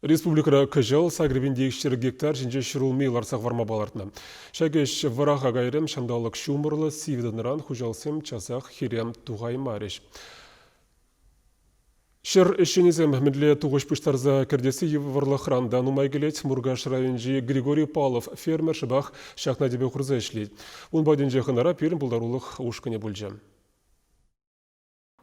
Республикӑра кӑҫал 8200 гектар ҫинче ҫӗрулми лартса хӑварма палӑртнӑ. Ҫак ӗҫ вӑраха кайрӗ, ҫанталӑк ҫумӑрлӑ, сивӗ тӑнӑран хуҫалӑхсем часах хире тухаймарӗҫ. Ҫӗр ӗҫченӗсем мӗнле тухӑҫ пуҫтарса кӗртесси йывӑрлӑхран та нумай килет. Муркаш районӗнчи Григорий Павлов фермер шӑпах ҫакна тӗпе хурса ӗҫлет. Ун патӗнче хӑнара пирӗн пултарулӑх ушкӑнӗ пулчӗ.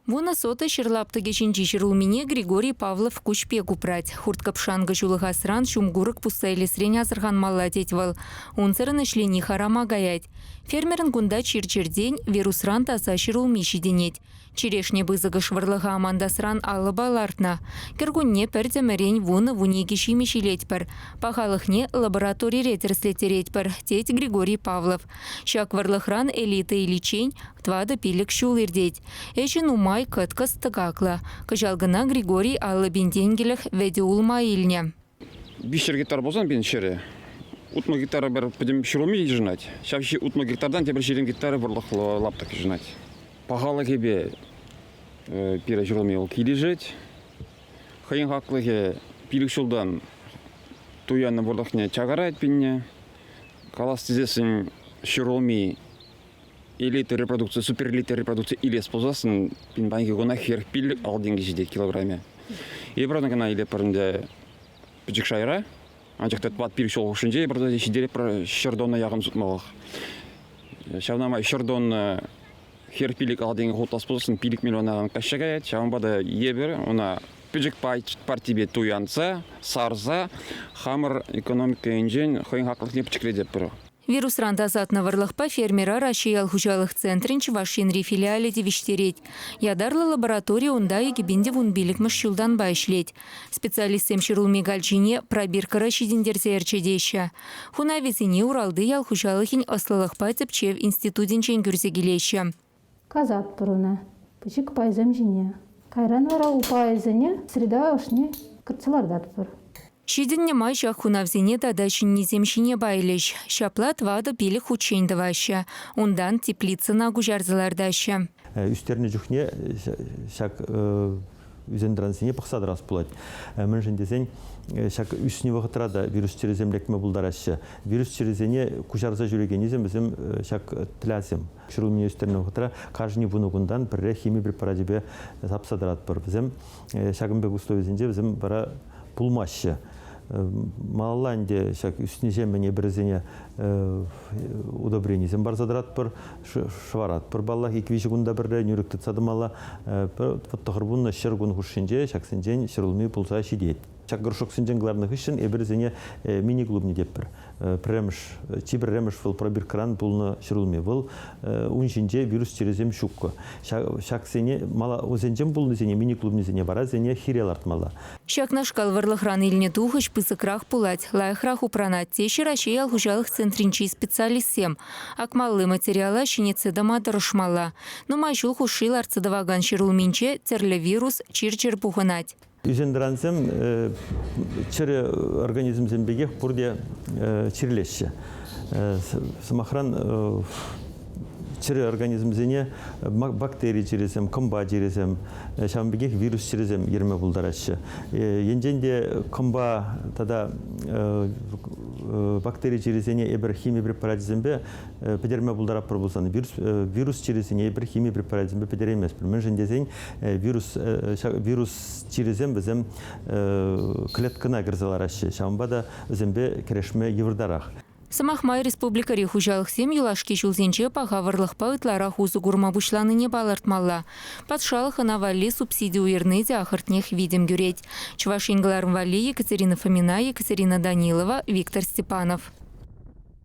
Вунӑ сотӑ ҫӗр лаптӑкӗ ҫинчи ҫӗрулмине Григорий Павлов куҫ пек упрать. Хурт-кӑпшанкӑ ҫулӑхасран ҫум-курӑк пусса илесрен асӑрханмалла тет вӑл. Унсӑрӑн ӗҫлени харама каять. Фермерӑн кунта чир-чӗртен, вирусран таса ҫӗрулми ҫитӗнет. Черешня пысӑкӑш вӑрлӑха амантасран алӑпа лартнӑ. Кӗркунне пӗр тӗмӗрен вунӑ-вуникӗ ҫимӗҫ илетпӗр. Пахалӑхне лабораторире тӗрӗслеттеретпӗр, тет Григорий Павлов. Ҫак вӑрлӑхран элита иличчен тӑватӑ-пилӗк ҫул иртет. Ӗҫӗ нумай, кӑткӑс, тӑкаклӑ. Кӑҫал кӑна Григорий 50 пин тенкӗлӗх вӗтӗ улма илнӗ. 300 гектар пулсан пин ҫӗрӗ, 60 гектара пӗр пӗтӗм ҫӗрулми йышӑнать. Ҫав 60 гектартан тепӗр 20 гектарӗ вӑрлӑхлӑ лаптӑк йышӑнать. Пахалӑхӗпе пире ҫӗрулми вӑл килӗшет. Хӑйӗн хаклӑхӗ 5 ҫултан туяннӑ вӑрлӑхне чакарать пинне. Калас тесессӗн ҫӗрулми элита репродукци, суперэлита репродукци илес пулсассӑн пин паянхи куна 45 ал тенкӗ ҫитет килограмӗ. Эпир ӑна кӑна илетпӗр ӗнтӗ пӗчӗк шайра. Анчах та тӑват-пилӗк ҫул хушшинче эпир ҫитеретпӗр 100 тонна яхӑн сутмалӑх. Ҫавна май 100 тонна 45 ал тенкӗ хутлас пулсассӑн 5 миллиона каҫса каять. Ҫавӑнпа та эпир ӑна пӗчӗк партипе туянса, сарса хамӑр экономика енчен хӑйӗн хаклӑхне пӗчӗклететпӗр. Вирусран тасатнӑ вӑрлӑхпа фермера Раҫҫей ял хуҫалӑх центрӗн Чӑваш Енри филиалӗ тивӗҫтерет. Ятарлӑ лаборатори унта 2015-мӗш ҫултанпа ӗҫлет. Специалистсем ҫӗрулми калчине пробиркӑра ҫитӗнтерсе ӗрчетеҫҫӗ. Хунавӗсене Уралти ял хуҫалӑхӗн ӑслӑлӑхпа тӗпчев институтӗнчен кӳрсе килеҫҫӗ. Касатпӑр ӑна пӗчӗк пайсем ҫине. Кайран вара упайӗсене среда ӑшне кӗртсе лартатпӑр. Ҫитӗннӗ май ҫак хунавсене тата ҫӗннисем ҫине пайлӗҫ. Ҫапла тӑватӑ-пилӗк хутчен тӑваҫҫӗ. Унтан теплицӑна куҫарса лартаҫҫӗ. Ӳстернӗ чухне ҫак ӳсен-тӑрансене пӑхса тӑрас пулать. Мӗншӗн тесен ҫак ӳснӗ вӑхӑтра та вирус чирӗсем лекме пултараҫҫӗ. Вирус чирӗсене куҫарса ҫӳрекеннисем вӗсем ҫак тлясем. Ҫӗрулмине ӳстернӗ вӑхӑтра кашни вунӑ кунтан пӗрре хими препарачӗпе сапса тӑратпӑр. Вӗсем ҫакӑн пек условисенче вӗсем вара пулмаҫҫӗ. Малалла ӗнтӗ ҫак ӳснӗҫемӗн эпир вӗсене удобренисем парса тӑратпӑр, шӑваратпӑр паллах, ик-виҫӗ кунта пӗрре нӳрӗк тытса тӑмалла. Тӑхӑр вуннӑ кун хушшинче ҫаксенчен ҫӗрулми пулса ҫитет. Ҫак горшоксенчен кӑларнӑ хыҫҫӑн эпир вӗсене мини-клубне тетпӗр. Пӗрремӗш, чи пӗрремӗш вӑл пробиркӑран пулнӑ ҫӗрулми. Вӑл ун ҫинче вирус чирӗсем ҫуккӑ. Ҫаксене мала усенчен пулнисене, мини-клубнисене вара вӗсене хире лартмалла. Ҫакнашкал вӑрлӑхран илнӗ тухӑҫ пысӑкрах пулать, лайӑхрах упранать, теҫҫӗ Раҫҫей ял хуҫалӑх центрӗнчи специалистсем. Акмалли материала ҫӗнетсе тӑма тӑрӑшмалла. Нумай ҫул хушши лартса тӑвакан ҫӗрулминче тӗрлӗ вирус, чир-чӗр пухӑнать. Ӳсен-тӑрансем чӗрӗ организмсем пекех пурте чирлеҫҫӗ. Сӑмахран, чӗрӗ организмсене бактери чирӗсем, кӑмпа чирӗсем, ҫавӑн пекех вирус чирӗсем ерме пултараҫҫӗ. Енчен те кӑмпа тата бактери чирӗсене эпир хими препарачӗсемпе пӗтерме пултаратпӑр пулсан вирус, вирус чирӗсене эпир хими препарачӗсемпе пӗтерейместпӗр. Мӗншӗн тесен вирус, вирус чирӗсем вӗсем клеткӑна кӗрсе лараҫҫӗ. Ҫавӑнпа та вӗсемпе кӗрешме йывӑртарах. Сӑмах май, республикӑри хуҫалӑхсем юлашки ҫулсенче паха вӑрлӑхпа ытларах усӑ курма пуҫланине палӑртмалла. Патшалӑх ӑна валли субсиди уйӑрни те ахӑртнех витӗм кӳрет. Чӑваш Ен кӑларӑм валли Екатерина Фомина, Екатерина Данилова, Виктор Степанов.